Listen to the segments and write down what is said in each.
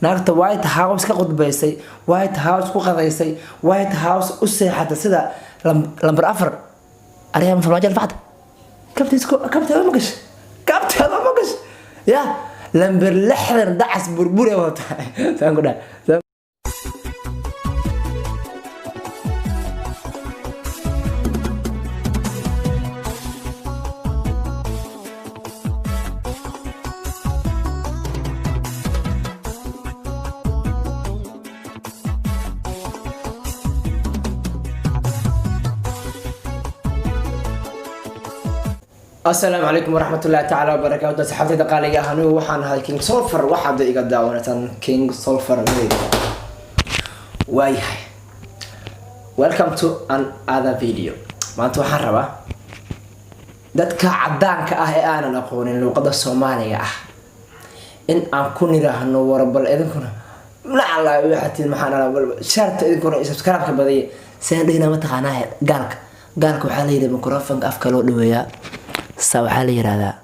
Naagta White House ka khudbaysay, White House ku qadaysay, White House u seexatay sida lambar 4. Ariyaa Farmaajo alfacda kabtiis kabteeda ma gashay, kabteeda ma gashay. Ya lambar 60 dacas burbur ee wadataa, saan ku dhahay. Asalaamu calaykum waraxmatullahi tacaala wabarakaatu, asxaabtayda qaaliga ah. Anigu waxaan ahay King Solfer, waxaad iga daawanataan King Solfer Media. Waayahay, welcome to another video. Maanta waxaan rabaa dadka cadaanka ah ee aanan aqoonin luuqada Soomaaliga ah in aan ku niraahno: warbal idinkuna nacala waxaatiin, maxaan sharta idinkuna subscribe-ka badaya. Saan dhihina mataqaanaa? Gaalka waxaa la yidhi microphone-ka afka loo dhaweeyaa. Sa waxaa la yihahdaa,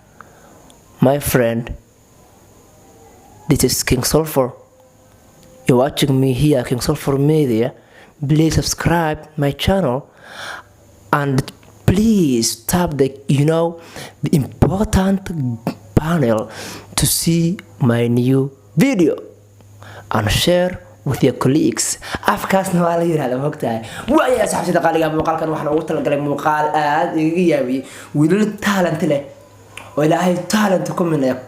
"My friend, this is King Sulfur. You're watching me here, King Sulfur Media. Please subscribe my channel and please tap the you know the important panel to see my new video and share with your colleagues." Afkaasna waa la yirahda, mogtahay. Waaya, asxaabtida qaaliga, muuqaalkan waxaan ugu talagalay muuqaal aada igaga yaabiyey. Wiilal talent leh oo Ilaahay talent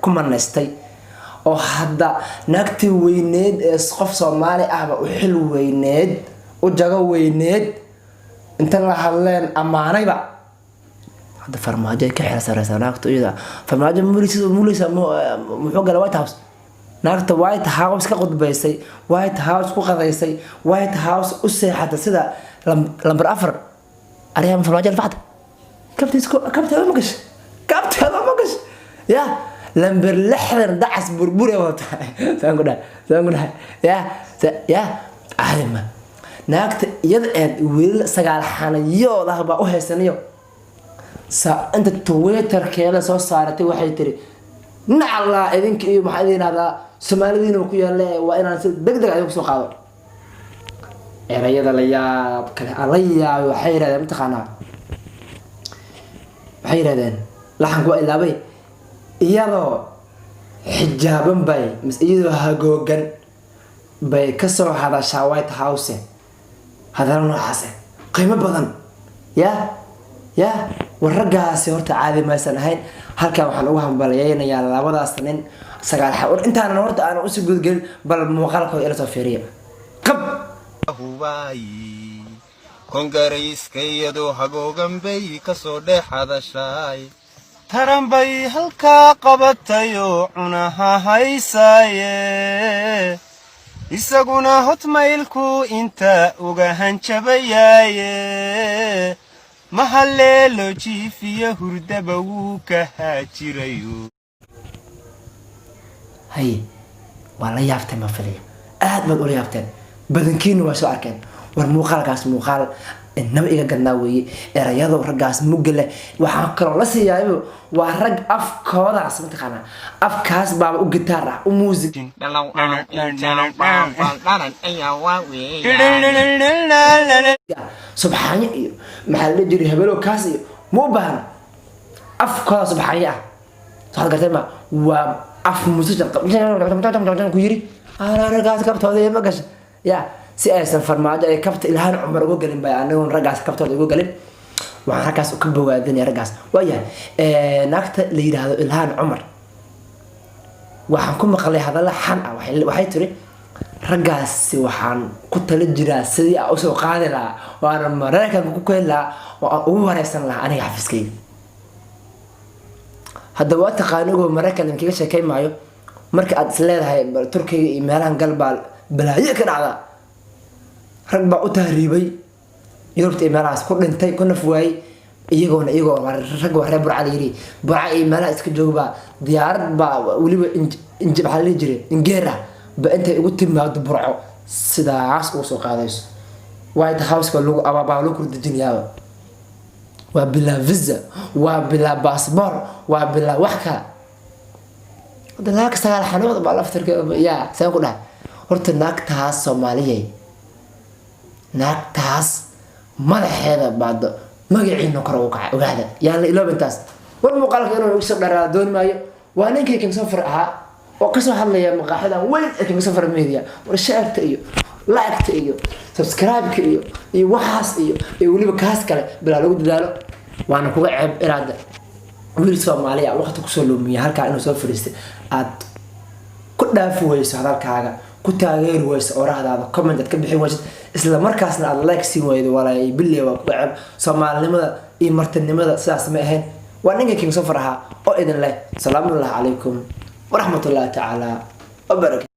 ku manaystay, oo hadda naagtii weyneed ee qof Soomaali ahba u xil weyneed, u jago weyneed, inta la hadleen ammaanayba. Hadda Farmaajo ay ka xil sareysaa naagta iyada. Farmaajo mulisa muxuu galay White House? Naagta White House ka khudbaysay, White House ku qadaysay, White House u seexatay sida lambar 4. Ariyaa Farmaajo alfacda kabtiis kabteeda ma gashay, kabteeda ma gashay. Ya lambar 60 dacas burbur ee wadataa, saan ku dhahay, saan ku dhahay. Ya caadi ma naagta iyada eed wiilal 9 xanayood ah baa u haysanayo. Sa inta Twitterkeeda soo saaratay waxay tiri: "Nacalaa idinka iyo maxaa idin yidhahdaa, Soomaalidiina ku yaale, waa inaan si deg deg idinku soo qaado." Erayada la yaab kale aan la yaabay waxay yidhahdeen, mataqaanaa, waxay yidhahdeen, laxanku waa ilaabay, iyadoo xijaaban bay mise iyadoo hagoogan bay kasoo hadashaa White House. Hadallo noocaase qiimo badan. Ya war raggaasi horta caadi maysan ahayn. Halkan waxaan ugu hambalyeynayaa labadaas nin 9 war intaanan horta aanan usii gudgelin, bal muuqaalkooda ila soo fiiriya qab. Hubaay kongarayska iyadoo hagoogan bay kasoo dhex hadashaay. Taran bay halkaa qabatayoo cunaha haysaaye, isaguna Hotmailku inta uga hanjabayaaye. Mahaleelo jiifiyo hurdaba wuu ka haajirayo. Haye, waa la yaabteen baan filaya, aad baad ula yaabteen, badankiina waa soo arkeen. War muuqaalkaas muuqaal inaba iga gadnaa weeye. Erayado raggaas mugga leh waxaan kaloo la siiyaayba waa rag afkoodaas, mataqaanaa, afkaas baaba u gitaar ah, u muusig. Subxaanyo iyo maxaa la dhihi jiray, habelow kaas iyo ma u baahna. Afkooda subxaanyo ah, waxaad gartay ma waa af musishan ku yiri raggaas kabtooda ma gasha. Ya si aysan Farmaajo ay kabta Ilhaan Cumar uga gelin bay anigun raggaas kabtooda uga gelin. Waxaan raggaas ka bogaadinaya raggaas. Waayahay, naagta la yidhaahdo Ilhaan Cumar waxaan ku maqlay hadalla xan ah. Waxay tiri: "Raggaasi waxaan ku tala jiraa sidii aan usoo qaadi lahaa oo aanan Maraykanka ku keeni lahaa oo aan ugu wareysan lahaa aniga xafiiskayga." Hadda waa taqaani ogoo Maraykan idinkaga sheekeyn maayo. Marka aad is leedahay bal Turkiga iyo meelahan gal baa balaayo ka dhacda, rag baa u tahriibay Yurubta iyo meelahaas ku dhintay, ku naf waayey, iyagoona iyagoo rag waa reer Burca la yiri, Burca iyo meelaha iska jooga baa diyaarad baa weliba maxaa la dhihi jiray, ingeer ah ba intay ugu timaado Burco sidaas ugu soo qaadayso. White House baa lagu abaabaa loo kordejinayaaba. Waa bilaa visa, waa bilaa baasboor, waa bilaa wax kale. Hadda laaka 9 xanood baa laftirka ya saan ku dhahay. Horta naagtaas, Soomaaliyay, naagtaas madaxeeda baado magaciina kor ugu kacay. Ogaada, yaan la iloobin taas. War muuqaalka inuu igu soo dharaado dooni maayo. Waa ninkii King Sofar ahaa oo kasoo hadlaya maqaaxidan weyn ee King Sofar Media. War share-ta iyo like-ta iyo subscribe-ka iyo waxaas iyo weliba kaas kale bilaa lagu dadaalo. Waana kuga ceeb inaad wiil Soomaaliya waqti kusoo luumiya halkaa inuu soo fadhiistay aad ku dhaafi weyso hadalkaaga, ku taageeri weyso orahdaada, comment aad ka bixin weysid, isla markaasna aad like siin weydo. Walaa bille, waa kuga ceeb. Soomaalinimada iyo martinimada sidaas ma ahayn. Waa ninka King Sofar ahaa oo idin leh, salaamullahi calaykum waraxmatullahi tacaala wabarakatu.